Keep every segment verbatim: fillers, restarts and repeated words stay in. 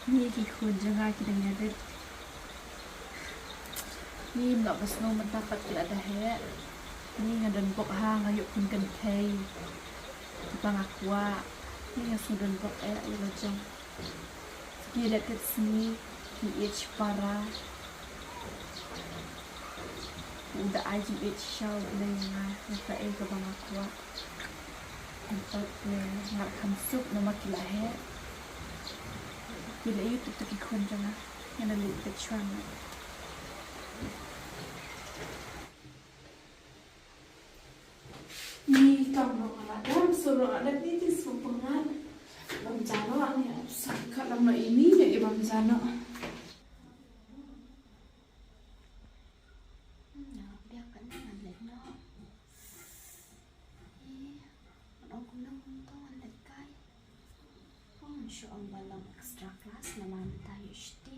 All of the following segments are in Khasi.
Ngi ki khun jong nga ki dang ïadit. Ngi ym lah ban sngew mynta pat ki la da heh. Ngi nga don bok ha nga ïoh khun kynthei. Kiba nga kwah. Ngi nga sngew don bok eh ïa la jong. Ki la tet sngi ki ïeit para. U da ai jingïeit sha u Blei ïa nga ïa kaei kaba nga kwah. Ngi pat ne nga kham suk namar ki la heh. Ki la ïeit ïa ki khun jong nga. Nga la leit peit shuwa nga. Ni kam no ala dam solo ala ni ti sum pengat. Bam jano ani sa ka lam no ini ya i bam jano. Hm, ya biar kan ni ngan leit noh. Eh, ngan ong kumno kumto ngan leit kai. Oh, ngan shu ong ba long extra class namar mynta ïoh shuti.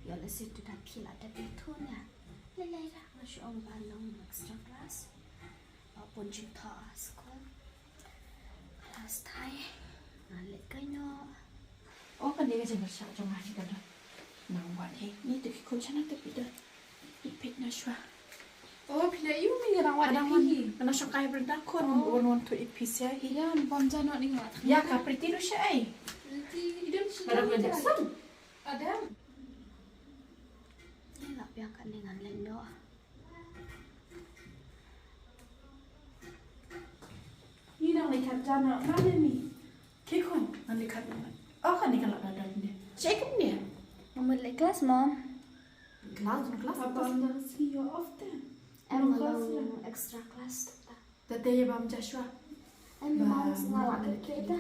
Ïoh lehse to da phi la dep ïathuh ïa. Lei lei da ngan shu ong ba long extra class. Ba bun jingthoh ha skul. Last time ngan leit kai noh. Oh, kane ka jingkyrshan jong nga hi ka don. Nang wan hi. Ni to ki khun shana to phi don. Phi peit na shuwa. Oh, phi la ïoh mi nang wan hi. Nang shong kai Brenda khun. Oh. Wan wan to i phi sia hi. Ya, bam jano ni nga. Ya, ka Pretty lu sha ai. Pretty, i don shi. Ka don Brenda sam. Adam. Ni la biang ka ni ngan leit noh. Ni nang leit kat jana, nang leit ni. Ki khun, nang leit kat jana. Oh, kane ka la da dam de. Check in de. Mama leit class, mom. Class, class, class. Papa nang see you often. Em, nang class, long extra class ta. Ta te bam Joshua. Em, ba, mom, nga la leit ke ta.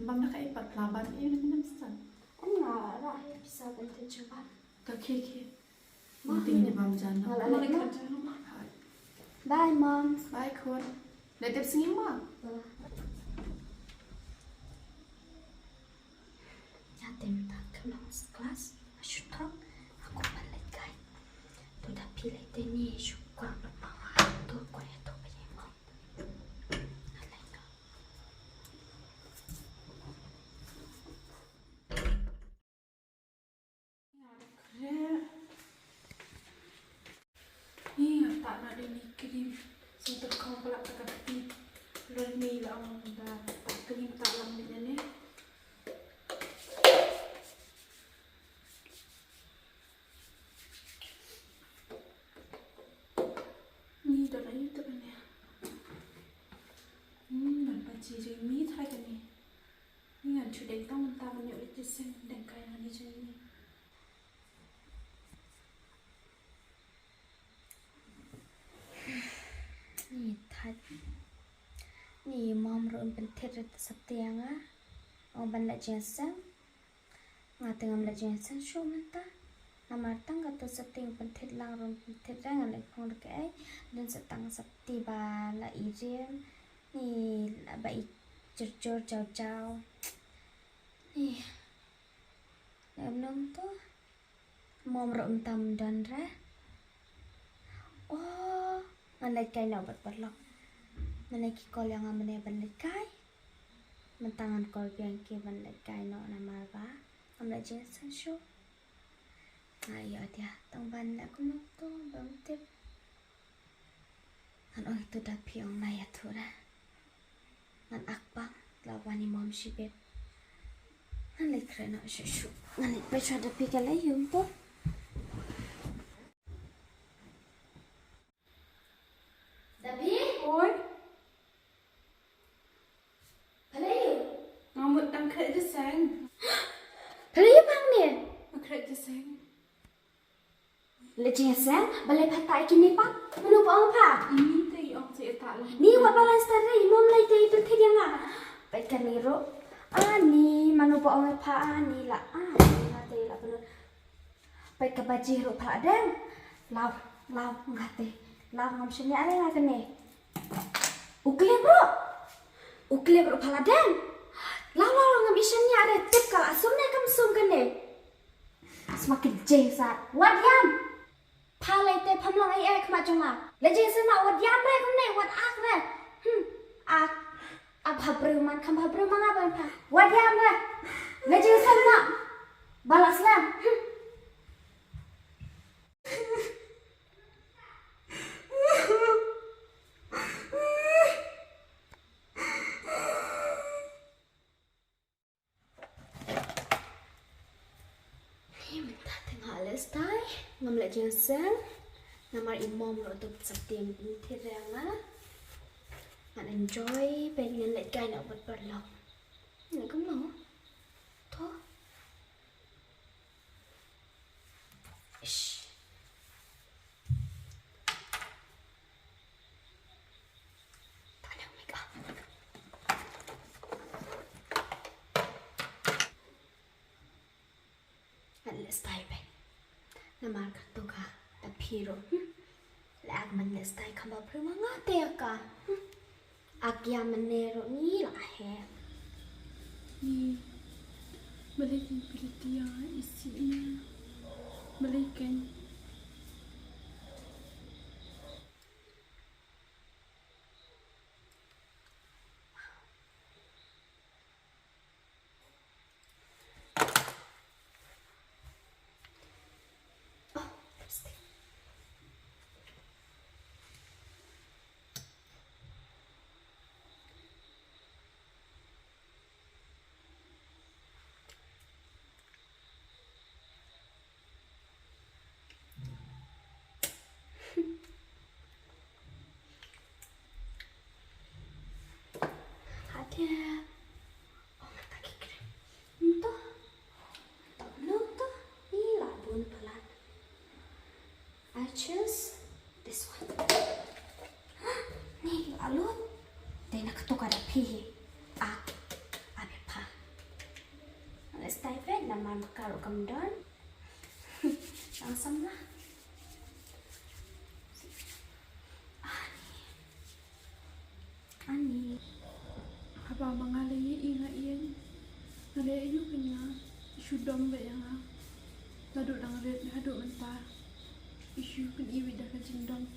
Bam da ka ipat la ban i ni nam san. Em, nga la ra he pisa ban te chuba. Ta ke ke. Mom. Ting ni bam jana. Nga la leit, mom. Bye, mom. Bye, khun. Leit tip sngi ma. Bye. Ïa te mynta ka long class, nga shu thok, nga kwah ban leit kai. To da phi leit te ni shu kwah ban pang ha to kwah ïa to ba ïa mo. Nga leit noh. Nga da kre. Ni nga tah na dei ni cream. Sngewthuh khong pala ta ka kti. Lor ni la ong da tah cream tah lang ni ne. Ni da na yu ta ne. Hmm, ban pa chi ri mi thai ka ni. Ni ngan shu deng tang mynta ban ïoh leit jingïaseng deng kai ngan ïa jong ni. Ni thait. Ni mom ruh yn pynthied ruh te sopti ïa nga. Ong ban leit jingïaseng. Nga te ngam leit jingïaseng shuh mynta. Namar tang kato sopti yn pynthied lang ruh yn pynthied re ngan leit phong ruh kaei. Don sa tang sopti ba la i rim. Ni la ba i jur jur jaw jaw. Ni. Em nong to. Mom ruh mynta ym don re. Oh, ngan leit kai noh bad paralok. Mynne ki call ïa nga mynne ban leit kai. Mynta ngan call biang ki ban leit kai noh namar ba ngam leit jingïaseng shuh. Nga ïoh ïa tang ban leh kumno to bym tip. Ngan ong ïa to da phi ong na ïathuh re. Ngan ak pang la wan i mom shibit. Ngan leit khreh noh shuh shuh. Ngan leit peit shuwa da phi ka la ïum to. Da phi? Oi. Pha la ïum? Nga mut dang khreh jingïaseng. Pha la ïum hangne? Nga khreh jingïaseng. Leit jingïaseng, balei pha tah ïa kine pat? Mano ba ong pha? Ini te i ong sa ïa tah lang. Ni wat balance ta re, i mom lei te i pynthied ïa nga. Peit kane ruh. Ani, mano ba ong ïa pha ani la. Ani nga te la pynlut. Peit ka baji ruh pha la deng. Law, law nga te. Law ngam shaniah re nga kane. U klim ruh. U klim ruh pha la deng. Law, law, law ngam i shaniah re. Tip ka la sum ne kam sum kane. Sma kynjeng sa. Wat ïam. Pha lei te pham long ei ei khmat jong nga. Leit jingïaseng noh wat ïam re kumne wat ak re. Hmm. Ak. Ap ha briew man kham ha briew man ap ha. Wat ïa ma. La jingsan na. Balas la. Mynta te nga leh stai, ngam leh jingïaseng. Namar i mom ruh tip sa tim, thied ïa nga. Ngan enjoy peit, ngan leit kai noh bad paralok. Ngan kumno? To. Ish. Ngan leh stai beit. Namar kato ka da phi ruh. Hmm. Leh ak man leh stai kham ba phi ma nga te ka. Hmm. Ak ïa mane ruh ngi la he. Ni. Balei kin pilitia isi ina. Balei kin. Hati. Oh, mata kikri. Nto. Nto, nto. Ni la bun palat. I choose this one. Ni la lut. Dei na kato ka da phi. A. A be pha. Let's type it. Namar makar u kam don. Ang samla. Ani. Ani. Haba ma nga la ïohi nga ïeng. Nga la ïohi pyn nga. I shu dom beit ïa nga. Naduh dang rit haduh mynta. I shu pyni beit da ka jingdom.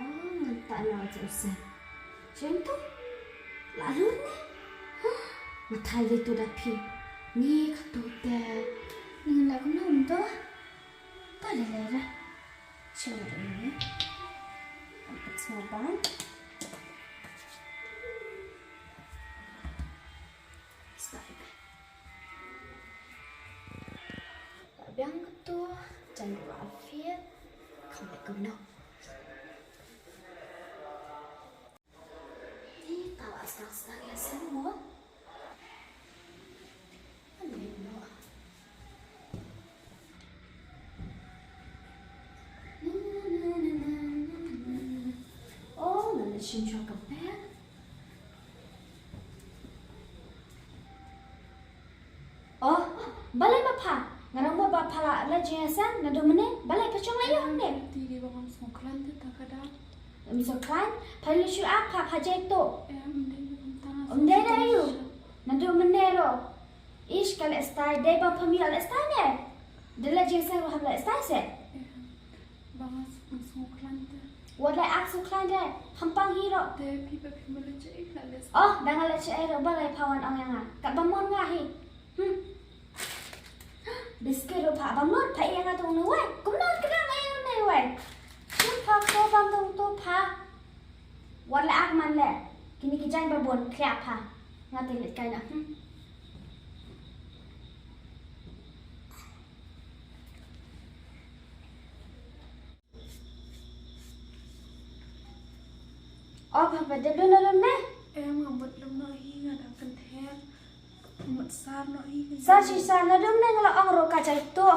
Oh, ngan tah na u Joseph. Jeng tu? La lut ne? Huh? Mathai dei tu da phi. Ni ka tu te. Ni ngan la kumno um tu? Ta le le ra. Chem ri ni. Ampat semua bang. Stop. Biang tu, jan dua outfit, kham leh kumno. Ni tawa sang sang ïa sen mo. Ani mo. Oh, ngan leh shin shuwa ka bag. Oh, balei ba pha? Nga ong ba pha la leh jingïaseng naduh mynne, balei pha shong la ïoh hangne? Ti dei ba ngam sngewkhlaiñ te ta ka daw. Ngam sngewkhlaiñ, pha leit shu ak pha, pha jai to. Em, ym dei ba ngam tang. Ym dei da ïoh. Naduh mynne ruh. Ish, ka leh stai, dei ba pham ïoh leh stai ne? Da leh jingïaseng ruh ham leh stai se. Em, ba nga sngewkhlaiñ te. Wat leh ak sngewkhlaiñ te, pham pang hi ruh. Te phi ba phi ma leh jai ka leh stai. Oh, da nga leh jai ruh balei pha wan ong ïa nga. Katba mon nga hi. Hmm. Biskit ruh pha ba mon pha ïa nga tang ne wei. Kumno ka dang ïa ne wei. Shu pha ko bam tang to pha. Wat leh ak man leh. Kine ki jaiñ ba bun khlieh pha. Nga te leit kai na. Hmm. O pha, pha dep lum na lum ne? Em, nga mut lum noh hi, nga dang kynthei. Nga mut sar noh hi. Sar shi sar na lum ne, nga la ong ruh ka jai to.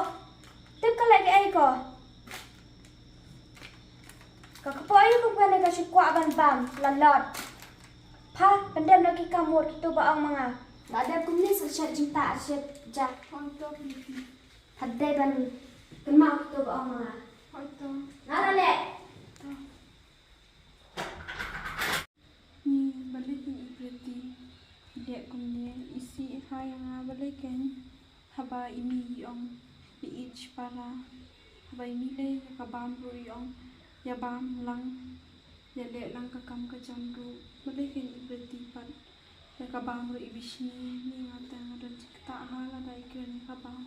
Tip ka leh kaei ko. Ka kpoh aïu kumne ka shu kwah ban bam la lot. Pha pyndep noh ki kam mut kito ba ong ma nga. La dep kumne sa shet jingtah shet ja. Hoi to phi. Pha dei ban kynmaw kito ba ong ma nga. Hoi to. Nga la leh. To. Ni balei kin i Pretty. I dei kumne i si i ha ïa nga balei kin. Haba i mei i ong phi ïeit shipara. Bai mi lei ïa ka bam ruh i ong ïa bam lang, ïa leh lang ka kam ka jam ruh. Balei kein i Pretty pat ïa ka bam ruh i bishni, ni nga te nga don jingktah ha lada i kren ïa ka bam.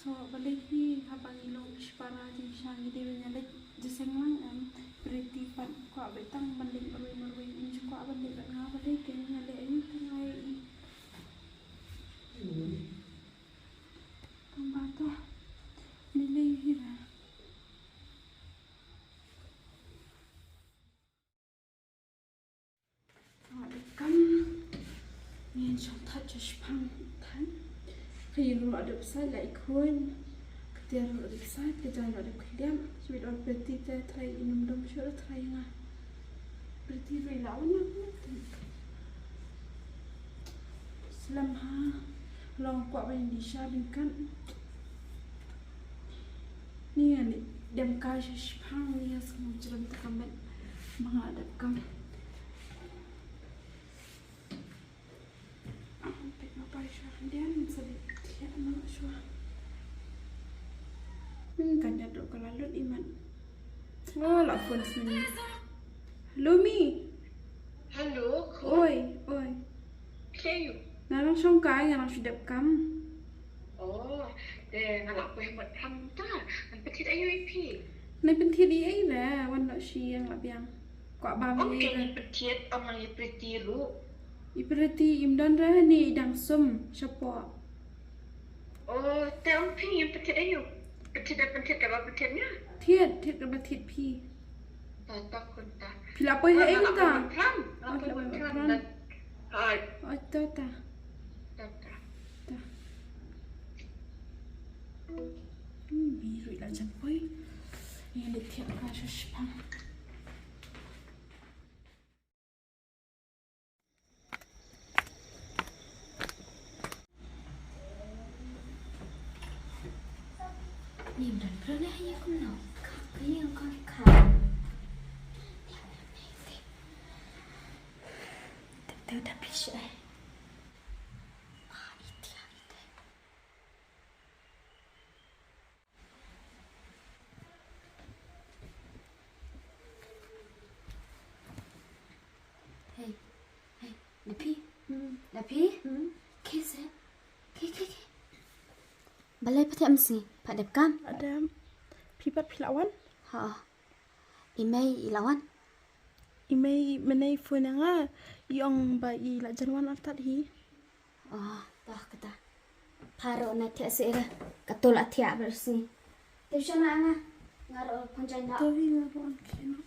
So balei hi haba ngi long shipara jingshisha ngi dei ban ïa leit jingïaseng lang em? Pretty pat kwah beit tang ban leit marwei marwei, ym ju kwah ban leit bad nga. Balei kein, nga leh aïu tang nga ïa i? Tang ba to mi lei hi ra. Nga dep kam. Ngin shong thait sha shipang thait. Ka ïing ruh la dep sait, la i khuid. Ka tiar ruh la dep sait, ka jaiñ ruh la dep khyllem. Shibit wan Pretty te trai i nym dom shuh, trai nga. Pretty ruh i la wan na kumne te. Slem ha. Long kwah ban ïa sha bynkat. Ni ngan dem kai sha shipang, ni ngan sngewjrem ta ka met ma nga dep kam. Peit ma pai shuwa khyndiat, sa dei thiah ma nga shuwa. Hmm, kan da dok ka la lut imat. Oh, la phone sini. Hello, Mi. Hello, khun. Oi, oi. Phi ïa u? Nga dang shong kai, nga dang shu dep kam. Oh, te nga la poi mot phang ta. Ngan pynthied aïu ïa phi? Ngan pynthied ïa i re, wan noh shi ïa nga biang. Kwah bam ïa i re. Ong ke ngan pynthied, ong ngan ïa Pretty ruh. I Pretty im don re, ni i dang sum shapoh. Oh, te ong phi ngin pynthied aïu? Pynthied da pynthied kaba pynthied nga? Thied, thied kaba thied phi. Ta ta khun ta. Phi la poi ha ei mynta? Pran, la poi pran. Hai. Oh, ta ta. Ta ta. Ta. Hmm, mi ruh la jan poi. Ngi leit thiah ka sha shipang. Nim don pyrshah ïa kumno ka ïing ka ka. Te te da pyrshah. Ah, ite ite. Hey, hey, Napi? Hmm. Napi? Hmm. Ke se? Ke, ke, ke. Balei pat thiah mynsngi? Pat dep kam? Adam. Phi pat phi la wan? Ha. I mei i la wan? I mei mynne i phone ïa nga, i ong ba i la jan wan artat hi. Oh, bah kata. Pha ruh na thiah seh re. Kato la thiah ba sngi. Te sha na nga. Nga ruh pynjai na. To hi nga ruh an kino.